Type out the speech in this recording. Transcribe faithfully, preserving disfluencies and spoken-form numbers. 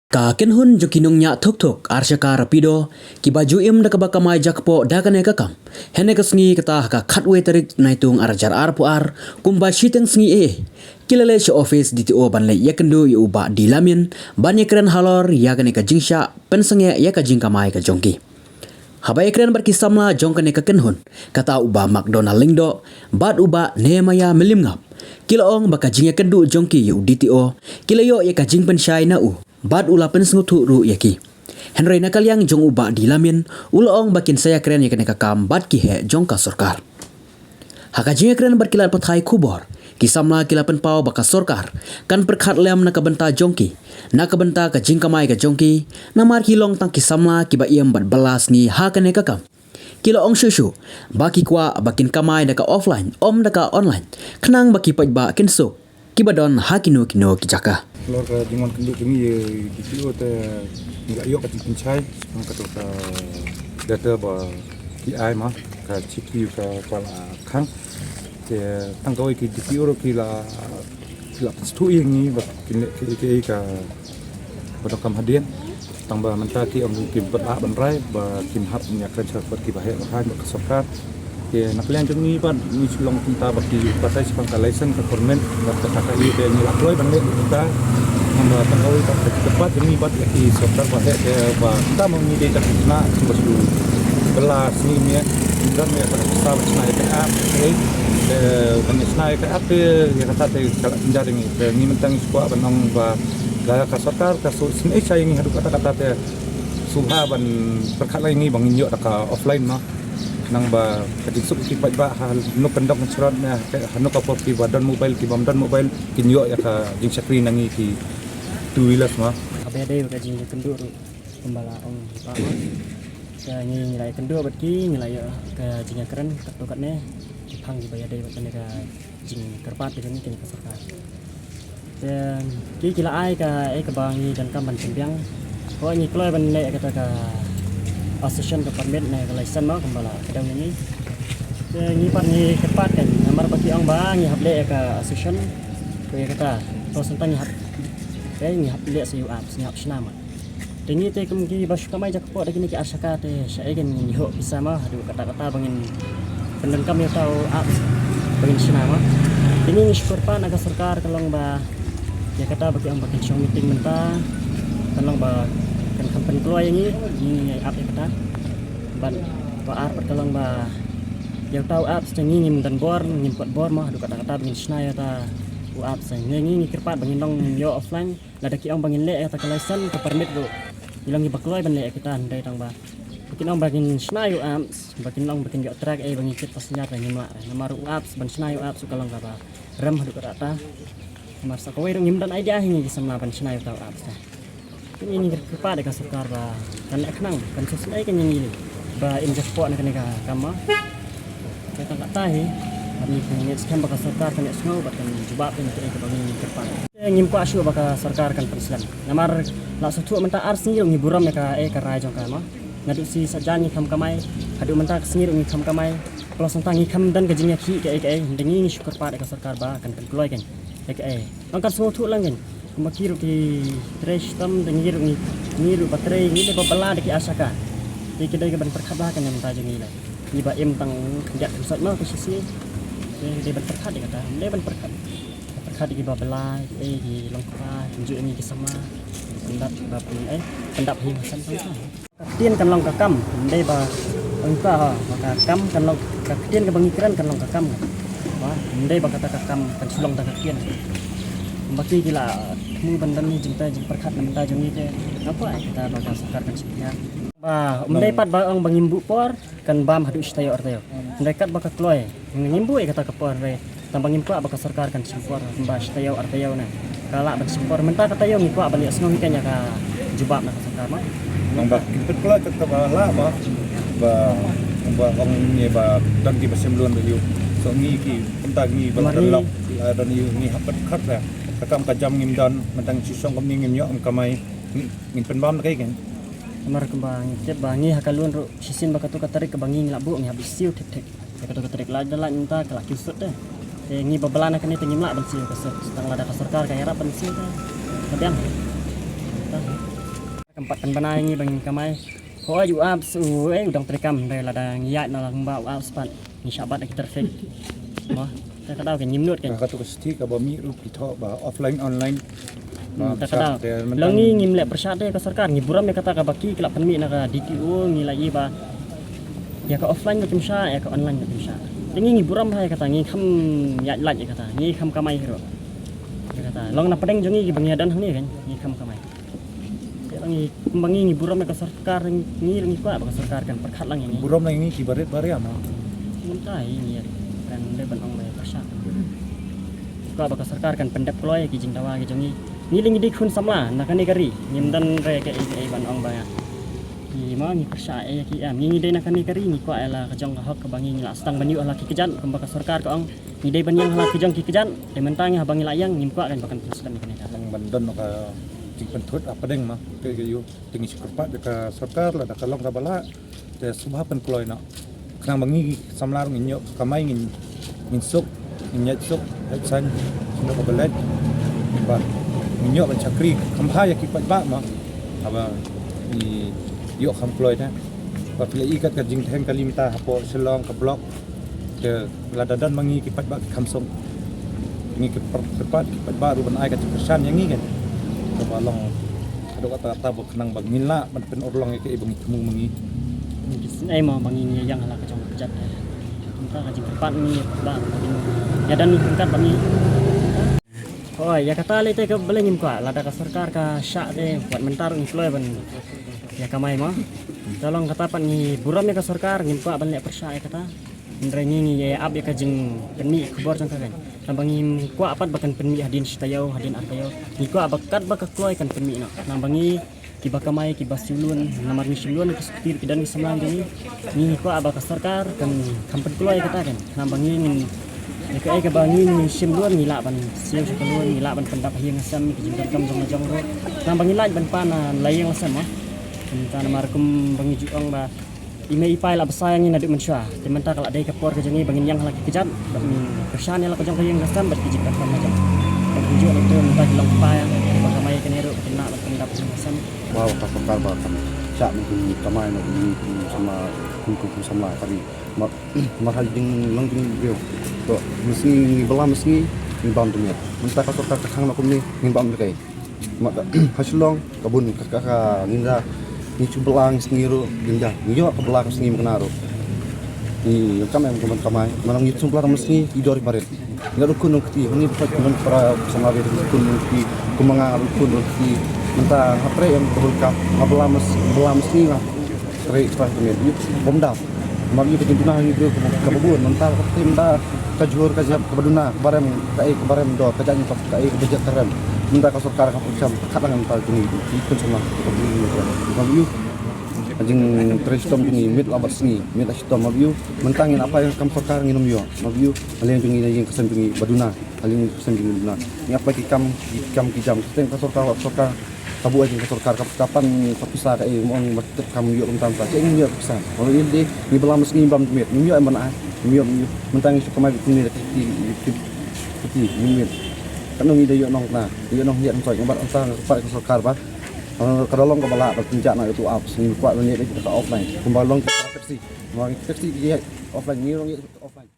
Ka kynhun jong ki nongñiah thuk thuk ar shaka Rapido kiba ju im da kaba kamai jakpoh da kane ka kam, hynne ka sngi kata ha ka khatwei tarik Naitung ar hajar arphew ar, kumba shiteng sngi eh, ki la leit sha office D T O ban leit ïakynduh ïa u Bah D Lamin ban ïakren halor ïa kane ka jingshah pynsangeh ïa ka jingkamai ka jong ki. Haba ïakren bad ki samla jong kane ka kynhun, kata u Bah McDonald Lyngdoh bad u Bah Nehemiah Mylliemngap, ki la ong ba ka jingïakynduh jong ki ïa u D T O, ki la ïoh ïa ka jingpynshai na u bad u la pynsngewthuh ruh ïa ki. Hynrei na ka liang jong u Bah D Lamin, u la ong ba kin sa ïakren ïa kane ka kam bad ki heh jong ka sorkar. Ha ka jingïakren bad ki lad pathai khubor, ki samla ki la pynpaw ba ka sorkar kan pyrkhat lem na ka bynta jong ki, na ka bynta ka jingkamai ka jong ki, namar ki long tang ki samla kiba im bad bylla sngi ha kane ka kam. Ki la ong shuh shuh ba ki kwah ba kin kamai da ka offline, ym da ka online, khnang ba ki paidbah kin suk kiba don ha kino kino ki jaka. Halor ka jingwan kynduh jong ngi ïa D T O te ngi la ïoh ka jingpynshai shaphang kato ka letter ba ki ai ma ka chithi ka kwah la khang. Te tang kawei ki D T O ruh ki la, ki la pynsngewthuh ïa ngi ba kin leh kaei kaei kaba donkam hadien. Tang ba mynta ki ong kim pat lah ban rai ba kin hap ban ïakren sha bad kiba heh ba haiñ bad ka sorkar. Te na ka liang jong ngi pat ngi shu long kumta ba ki batai shaphang ka license ka permit bad kata ka ïa te ngi la kloi ban leh kumta. Tang ba tang kawei pat ka kyrpad jong ngi pat ïa ki sorkar ba heh te ba kumta ma ngi dei tang khynnah ba shu bylla sngi miet. Ngim don ïa ka pisa ban shna ïa ka app. Te ban shna ïa ka app te ïa kata te ka la jynjar ïa ngi. Te ngi mynta ngi shu kwah ban ong ba la ka sorkar ka shu sngewsih ïa ngi haduh katta katta te sngewbha ban pyrkhat lang ïa ngi ba ngin ïoh da ka offline ma. Khnang ba ka jingsuk ki paidbah ha hano kyndong hynrei ne ha hano ka por kiba don mobile kibym don mobile kin ïoh ïa ka jingshakri na ngi ki two wheelers ma. Haba ïadei bad ka jingkynduh ruh kumba la ong ba ma. Ka ngi ngi la ïakynduh bad ki ngi la ïoh ka jingïakren katto katne ki phang kiba ïadei bad kane ka jingkyrpad ka jong ngi kane ka sorkar. Te ki ki la ai kaei kaba ngi donkam ban pynbiang. Ko ngi kloi ban leh kata ka accession ka permit ne ka license ma kumba la ka dang ngi. Te ngi pat ngi kyrpad kan namar ba ki ong ba ngi hap leh ka accession. Ko ïa kata to senta ngi hap, eh, ngi hap leh sa ïa u apps ngi hap shna ma. Te ngi te kum kiba shu kamai jakpoh da kine ki ar shaka te shaei kan ngin ïoh pisa ma haduh katta katta ba ngin pyndonkam ïa uta u apps ba ngin shna ma. Te ngi ngi shu kyrpad na ka sorkar ka long ba ïa kata ba ki ong ba kin shong meeting mynta kan long ba kan kham pynkloi ïa ngi, ngi ïa ap ïa kata. Bad ba ar pat ka long ba ïa uta u apps te ngi ngim don bor, ngim pat bor ma haduh katta katta ba ngin shna ïa uta u apps. Ngi ngi ngi kyrpad ba ngin long ïoh offline. Lada ki ong ba ngin leh ïa kata ka license ka permit ruh ngi long kiba kloi ban leh ïa kita hynrei tang ba ba kin ong ba ngin shna ïa u apps ba kin long ba kin ïoh track ei ba ngi kit passenger da ngim lah. Namar u apps ban shna ïa u apps u ka long kaba rem haduh katta katta. Namar sa kawei ruh ngim don idea hi ngi ki samla ban shna ïa uta u apps ta. Te ngi ngi kyrpad ïa ka sorkar ba kan leh khnang kan sngewsih kan ïa ngi ba im jakpoh na kane ka kam ma. Te tang katta hi ba ngi ngi skhem ba ka sorkar kan ïa sngew bad kan jubab ïa ngi kaei kaba ngi ngi kyrpad. Te ngim kwah shuh ba ka sorkar kan pynslem. Namar la shu thuh mynta ar sngi ruh ngi burom ïa kaei ka rai jong ka ma. Naduh shi saitjaiñ ngi kham kamai haduh mynta ka sngi ruh ngi kham kamai. Plus mynta ngi kham don ka jingïakhih kaei kaei. Hynrei ngi ngi shu kyrpad ïa ka sorkar ba kan pynkloi kan ïa kaei. Ngan kan sngewthuh lang kan. Kumba ki ruh ki trei shitom da ngi ruh ngi, ngi ruh ba trei ngi dei ba bylla da ki ar shaka. Te ki dei ka ban pyrkhat bha kan ïa mynta jong ngi la. Ngi ba im tang khyndiat khynsoit ma ka shisien. Te dei ban pyrkhat ïa kata, dei ban pyrkhat. Pyrkhat ïa ki ba bylla, eh, ki long kpa, ki ju ïa ngi ki samla. Pyndap ba pyn, eh, pyndap hi ma san tang. Ka ktien kan long ka kam, ym dei ba ong ka ha, ba ka kam kan long ka ktien kaba ngi kren kan long ka kam. Ba ym dei ba kata ka kam kan shu long da ka ktien. Ba ki ki la thmu ban don ni jingpyrkhat na bynta jong ngi te. Ngam kwah ïa kata ba ka sorkar kan shu pynïar. Ba ym dei pat ba ong ba ngim buh por kan bam haduh shi taïew ar taïew. Ym dei kat ba ka kloi. Ngim buh ïa kata ka por re. Tang ba ngim kwah ba ka sorkar kan shim por ba shi taïew ar taïew ne. Ka lah ban shim por mynta ka taïew ngi kwah ban ïa sngew hi kan ïa ka jubab na ka sorkar ma. Nang ba ki pynkloi ka ba lah ma. Ba ba ong ngi ba don ki ba shim loan ba ïu. So ngi ki kumta ngi ba don lok don ïu ngi hap pynkhot ba. Ka kam ka jam ngim don mynta ngi shong kumne ngim ïoh ngim kamai. Ngin pynbam da kai kan. Namar kumba ngi tip ba ngi ha ka loan ruh shisien ba katu ka tarik kaba ngi ngi la buh ngi hap siew thik thik. Ïa katu ka tarik lait da lait mynta ka la kiew sut te. Te ngi ba bylla na kane te ngim lah ban siew ka sut. Tang lada ka sorkar ka ïarap ban siew te ka biang. Te Kam pat pynbna ïa ngi ba ngin kamai. Hooid, u apps u, eh, u dang treikam, hynrei lada ngi ïaid na la kumba u apps pat ngi shah bat da ki traffic. Mo, te ka daw ka ngim nud ka. Ka tu ka siti kaba mih ruh ki thoh ba offline online. Hmm, te ka daw. Long ngi ngim leh pyrshah te ka sorkar, ngi burom ïa kata kaba ki la pynmih na ka D T O, ngi la ïohi ba ïa ka offline ba kim shah, ïa ka online ba kim shah. Te ngi ngi burom ha ïa kata, ngi kham ïaid lait ïa kata, ngi kham kamai hi ruh. Ïa kata long na pdeng jong ngi kiba ngi ïa don hangne kan, ngi kham kamai. Te ngi, kumba ngi ngi burom ïa ka sorkar, ngi ngi kwah ba ka sorkar kan pyrkhat lang ïa ngi. Burom lang ïa ngi kiba rit ba ria mo. Mynta hi ngi kan dei ban ong ba ïa pyrshah. Kwah ba ka sorkar kan pyndep kloi ïa ki jingdawa ki jong ngi. Ngi lei ngi dei khun samla na kane ka ri, ngim don re kaei kaei ban ong ba ïa. Ngi ma ngi pyrshah ïa ki em. Ngi ngi dei na kane ka ri, ngi kwah ïa la ka jong ka hok kaba ngi ngi la sdang ban ïoh ha la ki kjat kumba ka sorkar ka ong. Ngi dei ban ïeng ha la ki jong ki kjat, te mynta ngi haba ngi la ïeng ngim kwah kan ba kan pynslem ïa kane ka. Long ban don ka jingpynthut hapdeng ma, te ka ïoh, te ngi shu kyrpad ïa ka sorkar lada ka long kaba lah, te sngewbha pynkloi noh. Khnang ba ngi samla ruh ngin ïoh kamai, ngin, ngin suk, ngin ïaid suk, ïaid saiñ, sngewbha ba leit, ba ngin ïoh ban shakri kham bha ïa ki paidbah ma, haba ngi ïoh kham kloi te. Ba phi la i kat ka jingdheng kali mynta hapoh Shillong ka block. Te lada don ma ngi ki paidbah ki kham suk. Ngi ki per-, kyrpad ki paidbah ruh ban ai ka jingkyrshan ïa ngi kan. Kaba long haduh katta katta ba khnang ba ngin lah ban pynurlong ïa kaei ba ngi thmu ma ngi. Ngi sngewbha ba ngi ïeng ha la ka jong ka kjat. Kumta ka jingkyrpad ngi ba ïa don ngi kyrpad ba ngi. Hooid, ïa kata lei te ka balei ngim kwah, lada ka sorkar ka shah te wat mynta ruh ngi kloi ban ïa kamai mo. Te long kata pat ngi burom ïa ka sorkar, ngim kwah ban leh pyrshah ïa kata. Hynrei ngi ngi ïa ap ïa ka jingpynmih khubor jong ka kan. Naba ngim kwah pat ba kan pynmih hadien shi taïew, hadien ar taïew. Ngi kwah ba katba ka kloi kan pynmih noh. Naba ngi kiba kamai, kiba siew loan, namar ngi siew loan, ki sukti ki don ki samla jong ngi. Ngi kwah ba ka sorkar kan kham pynkloi kata kan. Naba ngi ngin, ïa kaei kaba ngi ngi siew loan ngi lah ban siew sha ka loan, ngi lah ban pyndap ha ïing ha sem, ki jingdonkam jong la jong ruh. Naba ngi lah ban pan na la ïing la sem ah. Kumta namar kum ba ngi ju ong ba i mei i pa i la bsa ïa ngi naduh mynshuwa. Te mynta ka la dei ka por ka jong ngi ba ngin ïeng ha la ki kjat, ba ngin kyrshan ïa la ka jong ka ïing ka sem bad ki jingdonkam la jong. Bad kumjuh na tu mynta ki long kpa ïa, ba kamai kane ruh ba kin lah ban pyndap ha ïing ha sem. Ba ka sorkar ba kan shah mynta ngi kamai na ngi kum samla, kum kum samla ka ri. Mar, mar ha jing long jingbriew. To, mynsngi ngi bylla mynsngi ngi bam tmier. Mynta ka sorkar ka khang na kumne ngi bam tmier. Mar ha Shillong ka bun ka, ka, ka ngin da ngi shu bylla ngi sngi ruh ngin da ngi ïoh ka bylla ka sngi mynta ruh. Ngi kam em ka ban kamai, mar ngi shu bylla mynsngi ngi dor marit. Nga ruh khun ruh kti, ngi pat khun para samla be ruh khun ruh kti, kumba nga ruh khun ruh kti. Mynta nga trei em ka bun ka, nga bylla mys, bylla mynsngi nga trei para kmen. Bym da. Mar ïa ka jingduna ngi briew kaba bun, mynta ka te mynta ka jhur ka jhep kaba duna, ka barem, kaei ka barem dor, ka jait ka, kaei ka bajet ka rem. Mynta ka sorkar ka pyrshang, ka khadang mynta jong ngi, ngi khun samla, ka bun ngi. Mar ïa ka jingtrei shitom jong ngi, miet la bad sngi, miet la shitom, mar ïa ka. Mynta ngin apply kam sorkar ngin ym ïoh, mar ïa ka. Haleng jong ngi na ïing ka sem jong ngi ba duna, haleng jong ngi ka sem jong ngi ba duna. Ngi apply ki kam, ki kam ki jam, ka sorkar, ka sorkar. Ka buh ai ka sorkar ka, ka pan ka pisa kaei mo ong ba tep kam ïoh kumta kumta. Kaei ngi ïoh pisa. Ong ïa de ngi bylla mynsngi bam tmier. Ngi ïoh em ban ai. Ngi ïoh, ngi ïoh. Mynta ngi shu kamai kumne da ki, ki, ki, ki, ngi miet. Ka nong ngi da ïoh nong na. Ïoh nong ïa nong soi. Ngi bat anta ka pat ka sorkar ba. Ka da long kaba lah ba pynjah na itu apps. Ngi kwah ngi ïa ka offline. Kumba long ki taxi. Mo ngi taxi ki offline. Ngi long ïa offline.